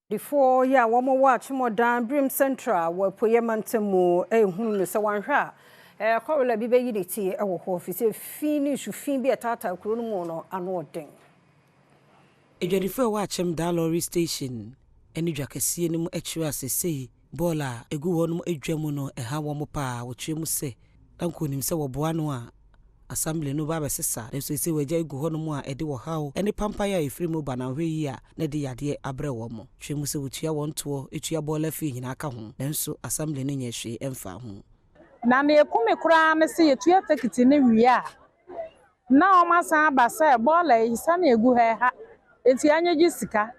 Difoɔ yi a wɔwɔ Akyemɔdan Birim Central wɔ Apueeɛ Mantam mu rehunu no sɛ wanhwɛ a kɔrela bi bɛyi ne ti wɔ hɔ ɛfiri sɛ fi ne nsu fi bi a ɛtaataa kuro no mu no ano ɔden. Adwadifoɔ a ɛwɔ Akyem Da Lorry Station ne dwa kɛseɛ no mu kyerɛ a seesei bɔɔla a ɛgu wɔn dwa mu no ha wɔn paa. Wɔkyerɛ mu sɛ na anka wɔnim sɛ wɔboa ano a Assembly no ba abɛsesa, nanso seesei wɔagya agu hɔnom a ɛde ɔhaw ne pampaeɛ a ɛfiri mu ba na anhwɛ yie a na ɛde yadeɛ abrɛ wɔn. Kyerɛ mu sɛ wɔtua wɔn toɔ, tua bɔɔla fee nyinaa ka ho, nanso Assembly no nyɛɛ hwee mfaa ho. Na nea ɛku me koraa ne sɛ yɛtua tekiti no wie a, na wɔasan aba sɛ bɔɔla yi sɛnea ɛgu ha ɛha nti yɛnyegye sika.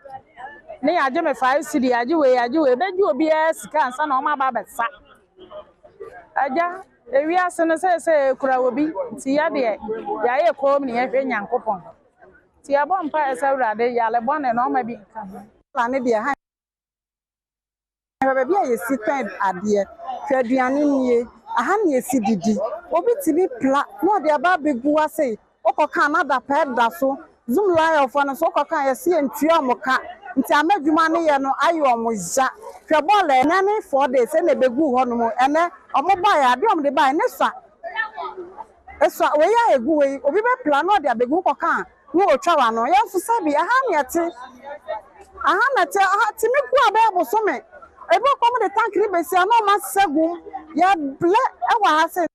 Ne yɛagye me 5 cedi, yɛagye wei, yɛagye wei, bɛgye obiara sika ansa na wɔn aba abɛsa. Agya, ewiase no seesei ekura obi nti yɛ deɛ yɛayɛ komm ne yɛhwɛ Nyankopɔn. Nti yɛbɔ mpaeɛ sɛ Awurade yare bɔne na ɔma bi nka ho. Ne deɛ ha hwɛ baabi a yɛsi tɔn adeɛ. Hwɛ, aduane nie aha na yɛsi didi. Obi tumi pla na ɔde aba abɛgu ase. Wokɔka na dapɛ da so. Zoomlionfoɔ no nso, wokɔka yɛsi yɛntua ɔmo ka, nti ama adwuma no yɛ no ayɛ ɔmo ya. Hwɛ, bɔɔla ɛnɛ ne 4 days ɛna ɛbɛgu hɔ nom. Ɛnɛ ɔmo baeɛ, adeɛ ɔmo de baeɛ ne sa esua wei a egu wei, obi bɛpla na ɔde abɛgu. Wokɔka na otwa w'ano. Yɛn nso sɛbi aha na yɛte, aha na ɛte aha tumi gu a bɛyɛ bosome ebi kɔm de tank ne besi a na ɔmo asesa gum. Yɛblɛ ɛwɔ ha sɛ.